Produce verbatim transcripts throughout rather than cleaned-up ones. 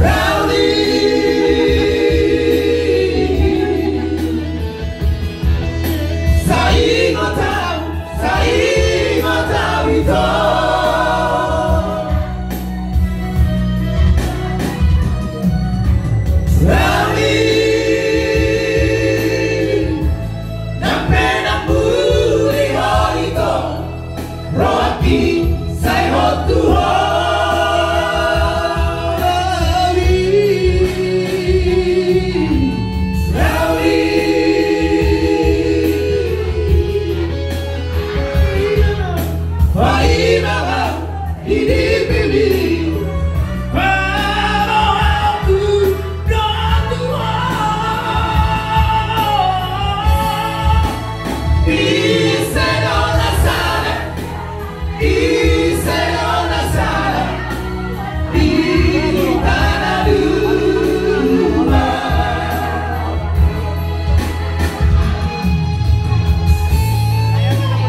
Rauli. Saingot au, saingot au ito. Rauli. Nang pe nang muli ho ito. Rohangki sai hot tu ho. Rauli, Rauli. Paima ma di dipimi. Pala au tu, do tu ho. Ise do na sada. Ise do na sada di hita na dua.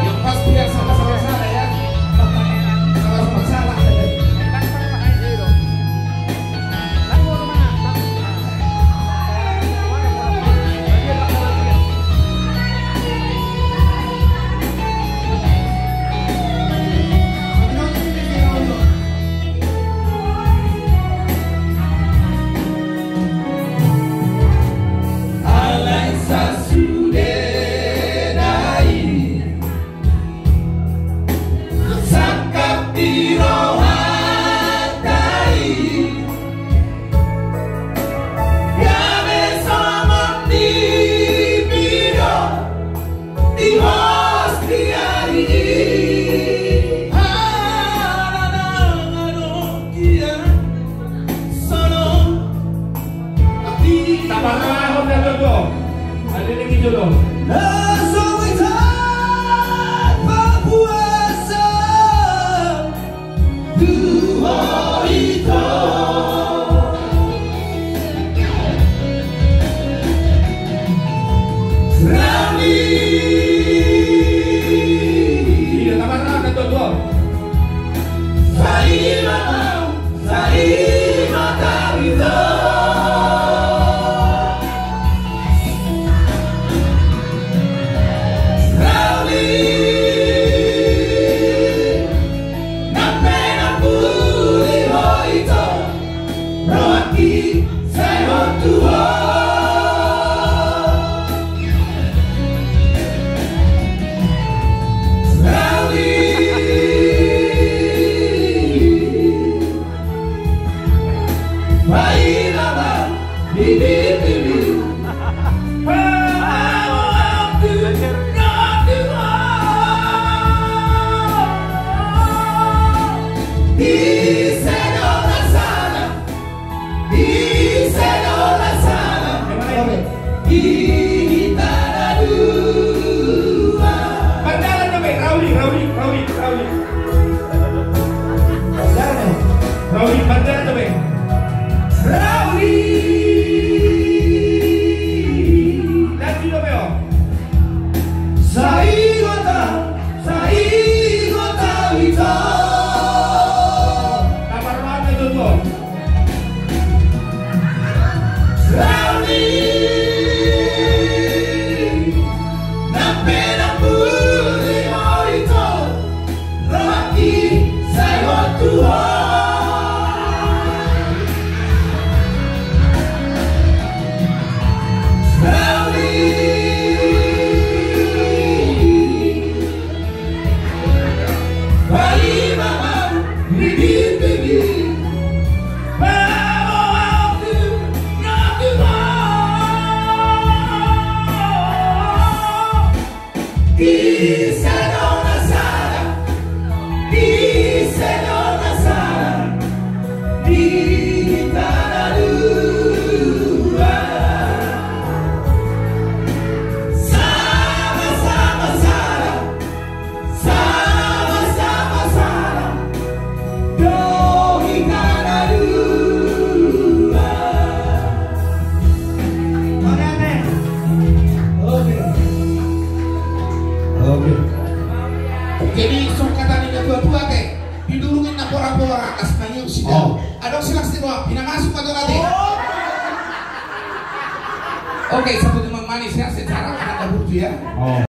Yang pasti yang sama-sama salah ya. Sama-sama salah. Alai sasudena i. Sangkap di rohanta i. Gabe songon di pido di hostia i. Ala nang adong ia songon. Taparahon da dodo. Ada lagi jodoh. Na so berpuasa tu ho ito. Rauli. Iya, taparahon da dodo. Paima ma. Mardalan dope, Rauli, Rauli, Rauli, Rauli. Rauli, mardalan dope. Rauli. Oke, saputi ma manis ya, secara anak dapur tu ya. Oh.